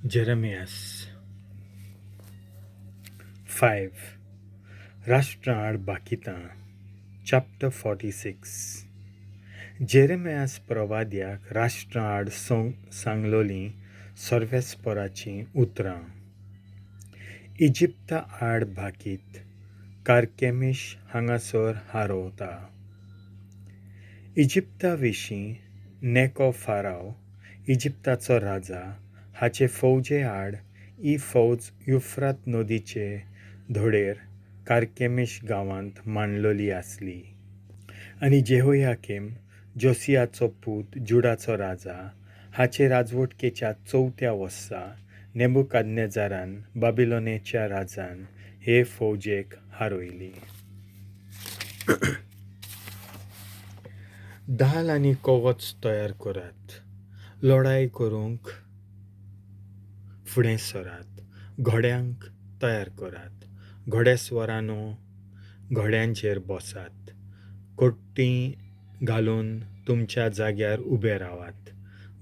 जेरेमियास 5 राष्ट्रां आड बाकितां चॅप्टर 46. जेरेमियास प्रवाद्याक राष्ट्रां आड सांगलोलीं सर्वेस्पराचीं उतरां. इजिप्ता आड भाकीत, कार्केमिश हांगासर हारोवता. इजिप्ता विशीं नेको फाराव, इजिप्ताचो राजा, हाचे फौजे आड ही फौज युफ्रात नदीचे धडेर कार्केमिश गांवांत मांडलोली आसली. आनी जेहोयाकीम, जोसियाचो पूत, जुडाचो राजा, हाचे राजवटकेच्या चवथ्या वर्सा नेबुकादनेजारान बाबिलोनेच्या राजान हे फौजेक हारयली. धाल आनी कवच तयार करात, लढाय करूंक फुडें सरात, घोड्यांक तयार करात, घोडेस्वरानो घोड्यांचेर बसात, कोट्टी घालून तुमच्या जाग्यार उबे रावात,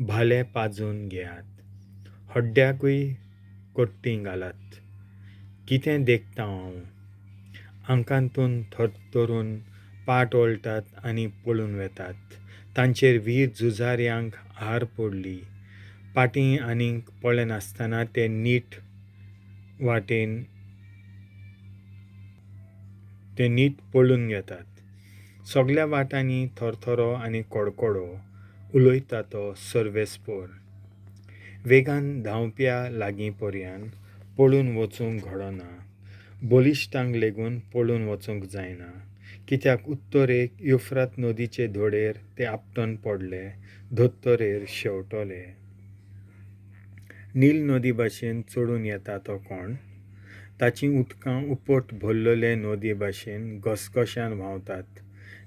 भाले पाजून घेयात, हड्ड्याकूय कोट्टी घालात. कितें देखता हांव? आंकांतून थरथरून पाट वळटात आनी पळून वेतात. तांचेर वीर झुजाऱ्यांक हार पडली. पाटीं आनीक पळयनासतना ते नीट वाटेन ते नीट पळून घेतात. सगल्या वाटांनी थरथरो आनी कडकडो, उलयता तो सर्वेस्पोर. वेगान धांवप्या लागीं पर्यान पळून वचूंक घडना, बलिश्टांक लेगून पळून वचूंक जायना. कित्याक उत्तरेक युफ्रात नदीचे धडेर ते आपटून पडले, धर्तरेर शेंवटले. नील नदी भाशेन चडून येता तो कोण? ताचीं उदकां उपट भरलेले नदये भाशेन घसघश्यान व्हांवतात.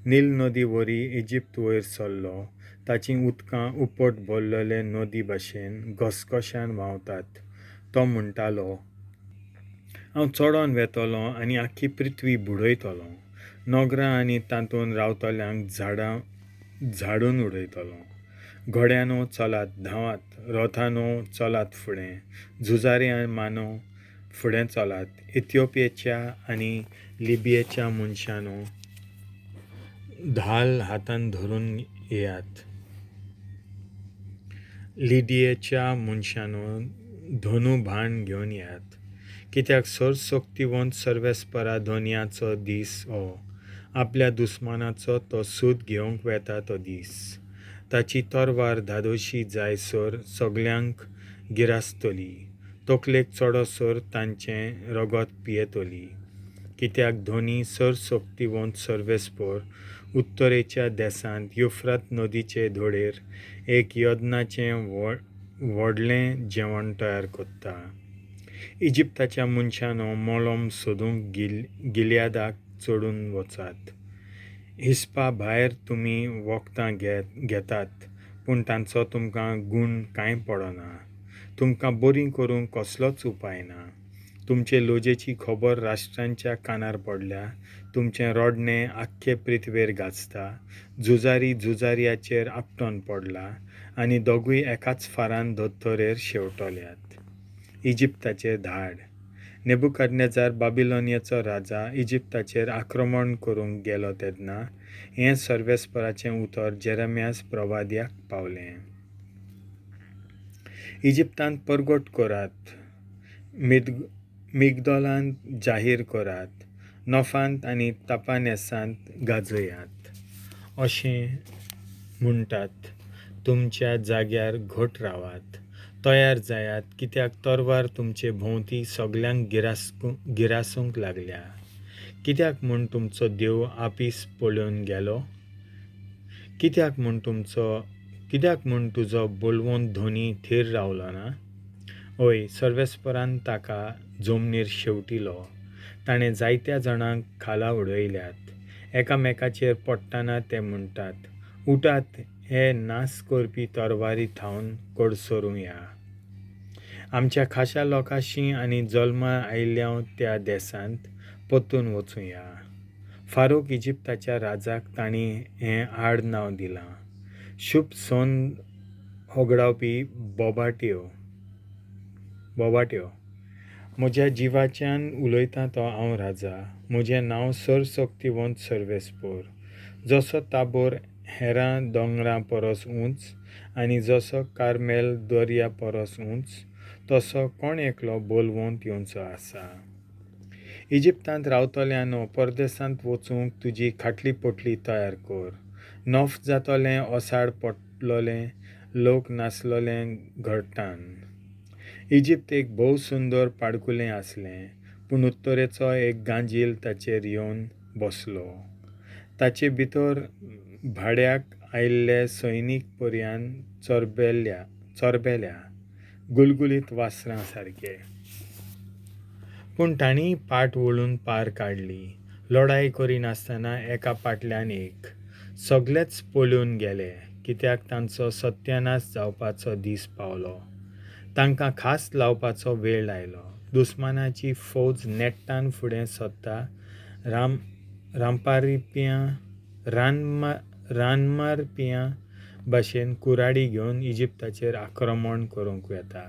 नील नदी वरी इजिप्त वयर सरलो, ताचीं उदकां उपट भरलेले नदी भाशेन घसघश्यान व्हांवतात. तो म्हणटालो, हांव चडोन वेतलों आनी आख्खी पृथ्वी बुडयतलों, नगरां आनी तातूंत रावतल्यांक झाडां झाडून उडयतलों. घोड्यानो चलात, धांवात, रथानो चलात फुडें, झुजारी मानो फुडें चलात. इथिओपियेच्या आनी लिबियेच्या मनशांनो धाल हातान धरून येयात, लिडियेच्या मनशांनो धनू बाण घेवन येयात. कित्याक सर्वशक्तिवंत सर्वेस्परा धनयाचो दीस हो, आपल्या दुस्मानाचो तो सूद घेवंक वेता तो दीस. ताची तरवार धादोशी जायसर सगल्यांक गिरासतली, तकलेक चडसर तांचें रगत पियेतली. कित्याक धनी सर्वशक्तिवंत सर्वेस्पोर उत्तरेच्या देसांत युफ्रात नदीचे धडेर एक यज्ञाचें व्हडलें जेवण तयार करता. इजिप्ताच्या मनशांनो मलम सोदूंक गिलयादाक चडून वचात. हिसपा भायर तुमी वखदां घेतात, पूण तांचो तुमकां गूण कांय पडना. तुमकां बरीं करूंक कसलोच उपाय ना. तुमचे लजेची खबर राष्ट्रांच्या कानार पडल्या, तुमचें रडणें आख्खे पृथ्वेर गाजता. झुजारी झुजाऱ्याचेर आपटोन पडला आनी दोगूय एकाच फारान धर्तरेर शेंवटल्यात. इजिप्ताचेर धाड. नेबुकादनेजार बाबिलोनियाचो राजा इजिप्ताचेर आक्रमण करूंक गेलो तेन्ना हें सर्वेस्पराचें उतर जेरेमियास प्रवाद्याक पावलें. इजिप्तांत परगट करात, मिगदोलांत जाहीर करात, नफांत आनी तपानेसांत गाजयात. अशें म्हणटात, तुमच्या जाग्यार घट रावात, तयार जायात, कित्याक तरवार तुमचे भोंवती सगल्यांक गिरासूंक लागल्या. कित्याक म्हूण तुमचो देव आपीस पळोवन गेलो? कित्याक म्हूण तुजो बलवंत धनी थीर रावलो ना? हय, सर्वेस्परान ताका जमनीर शेंवटिलो. ताणें जायत्या जाणांक खाला उडयल्यात. एकामेकाचेर पडटना ते म्हणटात, उठात, हे नाश करपी तरवारी थावन कडसरुया. आमच्या खाशा लोकांशी आनी जल्मा आयिल्ल्या त्या देसांत परतून वचुया. फारोक इजिप्ताच्या राजाक तांणी हें आड नांव दिलां, शुभ संद होगडावपी बोबाट्यो. बोबाट्यो. म्हज्या जिवाच्यान उलयतां तो हांव राजा, म्हजें नांव सर्वशक्तिवंत सर्वेस्पोर. जसो ताबोर हेरां दोंगरां परस उंच आनी जसो कार्मेल दर्या परस उंच, तसो कोण एकलो बोलवंत येवचो आसा. इजिप्तांत रावतल्यानो, परदेसांत वचूंक तुजी खाटली पोटली तयार कर. नफ जातलें, ओसाड पडलोलें, लोक नासलोलें घरटान. इजिप्त एक भोव सुंदर पाडकुलें आसलें, पूण उत्तरेचो एक गांजील ताचेर येवन बसलो. ताचे भितर भाड्याक आयिल्ले सैनीक पर्यान चोरबेल्या गुलगुलीत वासरां सारके. पूण तांणी पाट वळून पार काडली, लडाय करिनासतना एका पाटल्यान एक. सगलेच पळून गेले, कित्याक तांचो सत्यानाश जावपाचो दीस पावलो. तांकां खास लावपाचो वेळ आयलो. दुस्मानाची फौज नेट्टान फुडें सरता, रानमारप्यां भाशेन कुराडी घेवन इजिप्ताचेर आक्रमण करूंक वेता.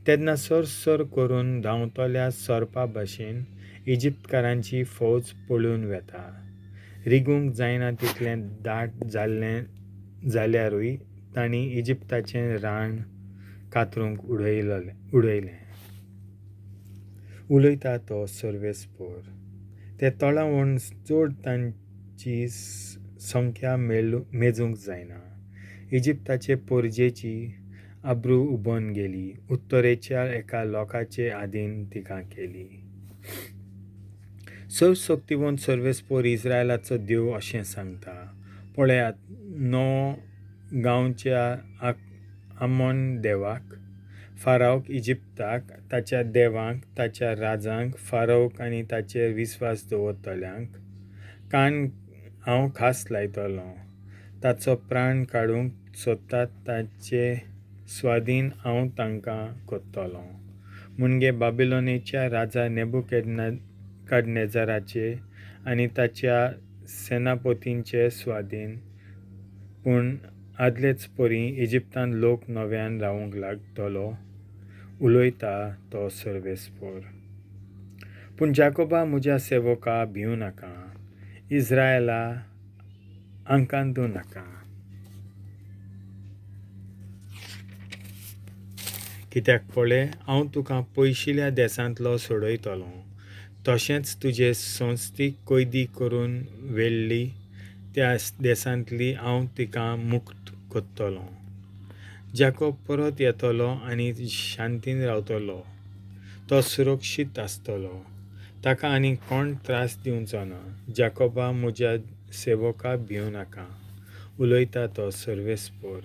तेन्ना सरसर करून धांवतल्या सोरपा भाशेन इजिप्तकारांची फौज पळून वेता. रिगूंक जायना तितलें दाट जाल्लें जाल्यारूय तांणी इजिप्ताचें रान कातरूंक उडयलें. उलयता तो सर्वेस्पोर. ते तोळावण चड तांची संख्या मेजूंक जायना. इजिप्ताचे पोरजेची आब्रू उबोन गेली, उत्तरेच्या एका लोकाचे आदीन तिका केली. सर्वशक्तिवंत सर्वेस्पोर इस्रायलाचो देव अशें सांगता, पळयात, नो गांवच्या आमोन देवाक, फारावक इजिप्ताक, ताच्या देवांक, ताच्या राजांक, फारोवक आनी ताचेर विस्वास दवरतल्यांक कान हांव खास लायतलों. ताचो प्राण काडूंक सोदतात ताचे स्वादीन हांव तांकां करतलों. मुणगे बाबिलोनेच्या राजा नेबुकॅडनेझराचे आनी ताच्या सेनापतींचे स्वादीन, पूण आदलेच परी इजिप्तांत लोक नव्यान रावूंक लागतलो. उलयता तो सर्वेस्पोर. पूण जाकोबा म्हज्या सेवका भिवूं नाका, इस्रायला आंकांदू नाका. कित्याक पळय, हांव तुका पयशिल्या देसांतलो सोडयतलों, तशेंच तुजे संस्थीक कैदी करून व्हेल्ली त्या देसांतली हांव तिका मुक्त करतलों. जाकोब परत येतलो आनी शांतीन रावतलो, तो सुरक्षीत आसतलो, ताका आनी कोण त्रास दिवचो ना. जाकोबा म्हज्या सेवका भिवूं नाका. उलयता तो सर्वेस्पोर.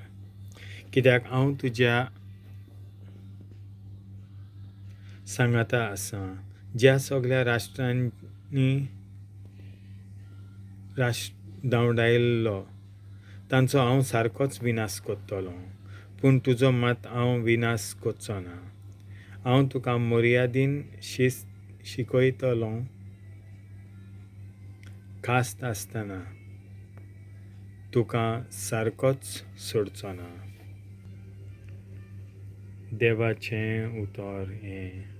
कित्याक हांव तुज्या सांगाता आसा, ज्या सगल्या राष्ट्रांनी धांवडायल्लो तांचो हांव सारकोच विनाश करतलों, पूण तुजो मात हांव विनाश करचो ना. हांव तुका मर्यादीन शिस्त शिकयतलों, खास आसतना तुका सारकोच सोडचो ना. देवाचें उतर हें.